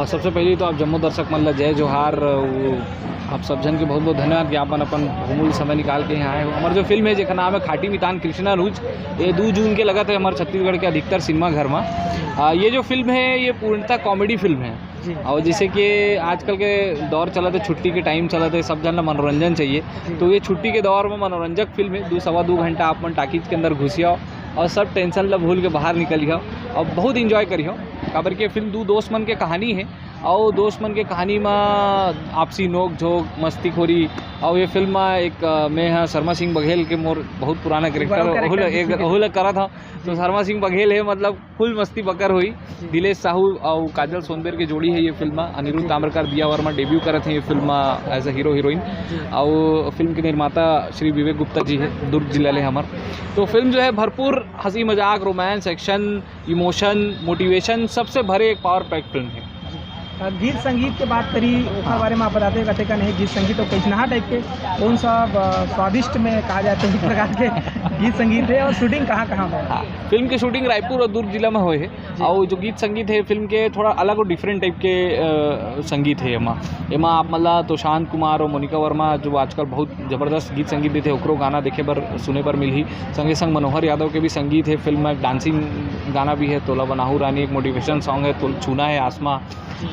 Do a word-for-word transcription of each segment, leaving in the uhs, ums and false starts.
सबसे पहले तो आप जम्मो दर्शक मन ला जय जोहार। वो आप सब झन के बहुत बहुत धन्यवाद कि आप मन अपन बहुमूल्य समय निकाल के यहाँ आए हो। हमार जो फिल्म है जेकर नाम है खाटी मितान कृष्णा रूज, ये दो जून के लगत है हमारे छत्तीसगढ़ के अधिकतर सिनेमा घर में। आ, ये जो फिल्म है ये पूर्णतः कॉमेडी फिल्म है। जी। और जैसे कि आजकल के दौर चलत है, छुट्टी के टाइम चलत है, सब झन ला मनोरंजन चाहिए। जी। तो ये छुट्टी के दौर में मनोरंजक फिल्म है। दो सवा दो घंटा आप मन टाकीज के अंदर घुसियाओ और सब टेंशन ला भूल के बाहर निकलियो और बहुत इंजॉय करियो। काबर के फिल्म दो दोस्त मन के कहानी है और दोस्त मन के कहानी में आपसी नोक झोंक, मस्तीखोरी। और ये फिल्म में एक, अ, मैं हाँ शर्मा सिंह बघेल के मोर बहुत पुराना कैरेक्टर ओहू ला, एक ओहू ला करत हूँ। तो शर्मा सिंह बघेल है, मतलब फुल मस्ती बकर हुई। दिलेश साहू और काजल सोनबेर के जोड़ी है ये फिल्म में। अनिरुद्ध ताम्रकार, दिया वर्मा डेब्यू करत हैं ये फिल्म में एज अ हीरो हीरोइन। और फिल्म के निर्माता श्री विवेक गुप्ता जी है, दुर्ग जिला ले हमर। तो फिल्म जो है भरपूर हंसी मजाक, रोमांस, एक्शन, इमोशन, मोटिवेशन सबसे भरे एक पावर पैक फिल्म है। अ, गीत संगीत के बात करी, ओकर बारे में आप बताते कहते का नहीं, गीत संगीत तो कैसनहा टाइप के, कौन सा, अ, स्वादिष्ट में कहा जाए तो एक प्रकार के गीत संगीत है और शूटिंग कहाँ कहाँ हुआ? हाँ, फिल्म के शूटिंग रायपुर और दुर्ग जिला में हुए है। और जो गीत संगीत है फिल्म के, थोड़ा अलग और डिफरेंट टाइप के, अ, संगीत है एमा। एमा आप मतलब सुशांत कुमार और मोनिका वर्मा जो आजकल बहुत जबरदस्त गीत संगीत देते, ओकरो गाना देखे बर, सुने बर मिलही। संगे संग मनोहर यादव के भी संगीत है फिल्म में, डांसिंग गाना भी है, तोला बनाहू रानी एक मोटिवेशन सॉन्ग है, तो छूना है आसमां।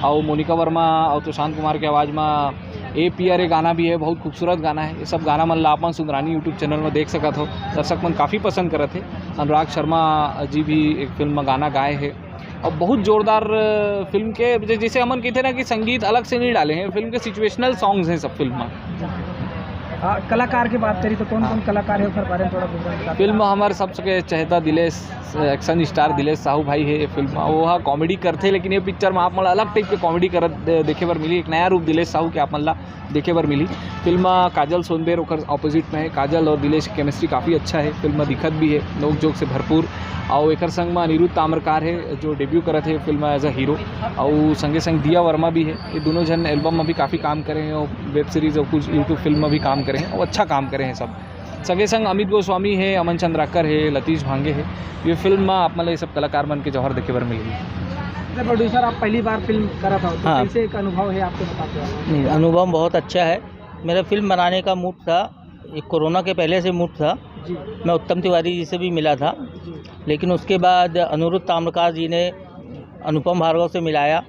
और मोनिका वर्मा और सुशांत कुमार के आवाज़ में ए पिया रे गाना भी है, बहुत खूबसूरत गाना है। ये सब गाना मन ला आप मन सुंदरानी YouTube चैनल में देख सकत हो। दर्शक मन काफ़ी पसंद करत है। अनुराग शर्मा जी भी एक फिल्म में गाना गाए हैं और बहुत जोरदार फिल्म के, जै-, जैसे हमन कहते ना कि संगीत अलग से नहीं डाले हैं, फिल्म के सिचुएशनल सॉन्ग्स हैं सब फिल्म में। हाँ, कलाकार की बात करी तो कौन कौन कलाकार है, ओकर बारे में थोड़ा विवरण बता। फिल्म में हमारे सबसे चहेता दिलेश, एक्शन स्टार दिलेश साहू भाई है ये फिल्म में। वो हाँ कॉमेडी करते हैं, लेकिन ये पिक्चर में आप मन ला अलग टाइप के कॉमेडी करत दे-, देखे बर मिली। एक नया रूप दिलेश साहू के आप मन ला देखे बर मिली। फिल्म में काजल सोनबेर ओकर अपोजिट में है। काजल और दिलेश की केमिस्ट्री काफ़ी अच्छा है, फिल्म में दिखत भी है, नोक जोक से भरपूर। और एकर संग में अनिरुद्ध ताम्रकार है जो डेब्यू करत है फिल्म में एज अ हीरो, और संगे संग दिया वर्मा भी है। ये दोनों झन एल्बम में भी काफ़ी काम करे हैं और वेब सीरीज और कुछ YouTube फिल्म में भी काम करे हैं और अच्छा काम करे हैं सब। संगे संग अमित गोस्वामी है, अमन चंद्राकर है, लतीश भांगे है। ये फिल्म में आप मन ला ये सब कलाकार मन के जौहर देखे बर मिलही। सर, प्रोड्यूसर आप पहली बार फिल्म करत हो, तो हाँ। कैसे एक अनुभव है आपके, बताते हैं? नहीं, अनुभव बहुत अच्छा है। मेरा फिल्म बनाने का मूड था, ये कोरोना के पहले से मूड था। जी। मैं उत्तम तिवारी जी से भी मिला था, जी। लेकिन उसके बाद अनिरुद्ध ताम्रकार जी ने अनुपम भार्गव से मिलाया।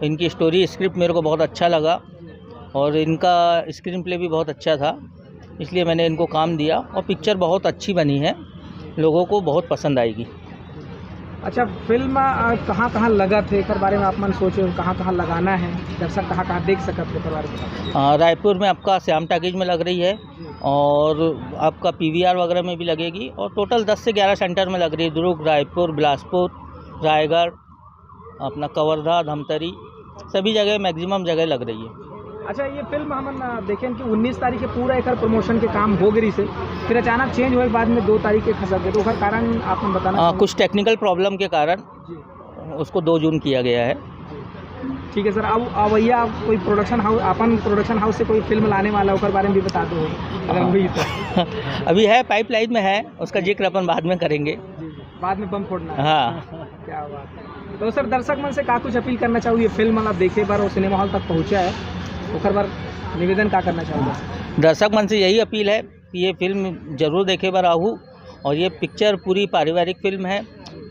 इनकी स्टोरी स्क्रिप्ट मेरे को बहुत अच्छा लगा और इनका स्क्रीन प्ले भी बहुत अच्छा था, इसलिए मैंने इनको काम दिया और पिक्चर बहुत अच्छी बनी है, लोगों को बहुत पसंद आएगी। अच्छा, फिल्म, अ, कहाँ कहाँ लगत है, एकर बारे में आप मन सोचे हो, कहाँ कहाँ लगाना है, दर्शक कहाँ कहाँ देख सकत है, एकर बारे में? अ, रायपुर में आपका श्याम टाकीज में लग रही है और आपका पीवीआर वगैरह में भी लगेगी और टोटल दस से ग्यारह सेंटर में लग रही है, दुर्ग, रायपुर, बिलासपुर, रायगढ़, अपना कवर्धा, धमतरी, सभी जगह, मैक्सिमम जगह लग रही है। अच्छा, ये फिल्म हमन, अ, देखें कि उन्नीस तारीख के पूरा एकर प्रमोशन के काम हो गई से, फिर अचानक चेंज होए के बाद में दो तारीख के खसक गए, तो ओकर कारण आप मन बताना आ, चाहोगे? कुछ टेक्निकल प्रॉब्लम के कारण जी। उसको दो जून किया गया है। ठीक है सर, अब अवैया कोई प्रोडक्शन हाउस, अपन प्रोडक्शन हाउस से कोई फिल्म लाने वाला, ओकर बारे में भी बता दो, अगर हाँ। हुई तो। अभी है, पाइपलाइन में है, उसका जिक्र अपन बाद में करेंगे। जी, जी, बाद में बम फोड़ना है। हाँ। क्या बात है। तो सर, दर्शक मन से का कुछ अपील करना चाहोगे, फिल्म वाला देखे बार और सिनेमा हॉल तक पहुँचा है, ओकर बार निवेदन का करना चाहोगे? दर्शक मन से यही अपील है कि ये फिल्म जरूर देखे बर आहू। और ये पिक्चर पूरी पारिवारिक फिल्म है,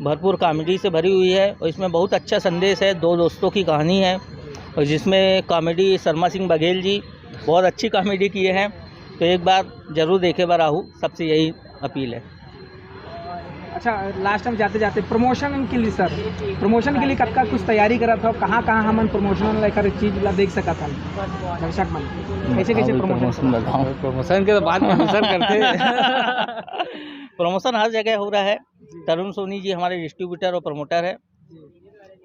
भरपूर कॉमेडी से भरी हुई है और इसमें बहुत अच्छा संदेश है। दो दोस्तों की कहानी है और जिसमें कॉमेडी शर्मा सिंह बघेल जी बहुत अच्छी कॉमेडी किए हैं, तो एक बार जरूर देखे बर आहू, सबसे यही अपील है। अच्छा, लास्ट में जाते जाते प्रमोशन के लिए सर, प्रमोशन के लिए कतका कुछ तैयारी करत हो, कहाँ कहाँ हमन प्रमोशनल लेकर चीज ला देख सकत हन दर्शक मन, कैसे कैसे अभी प्रमोशन? प्रमोशन बताओ। प्रमोशन के तो बाद में दूसर करते हैं। प्रमोशन हर जगह हो रहा है। तरुण सोनी जी हमारे डिस्ट्रीब्यूटर और प्रमोटर है,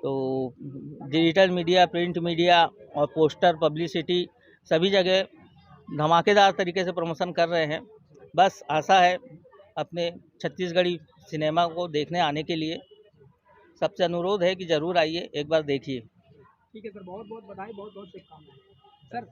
तो डिजिटल मीडिया, प्रिंट मीडिया और पोस्टर, पब्लिसिटी, सभी जगह धमाकेदार तरीके से प्रमोशन कर रहे हैं। बस आशा है अपने छत्तीसगढ़ी सिनेमा को देखने आने के लिए। सबसे अनुरोध है कि ज़रूर आइए, एक बार देखिए। ठीक है सर, बहुत बहुत बधाई, बहुत बहुत शुभकामनाएं सर।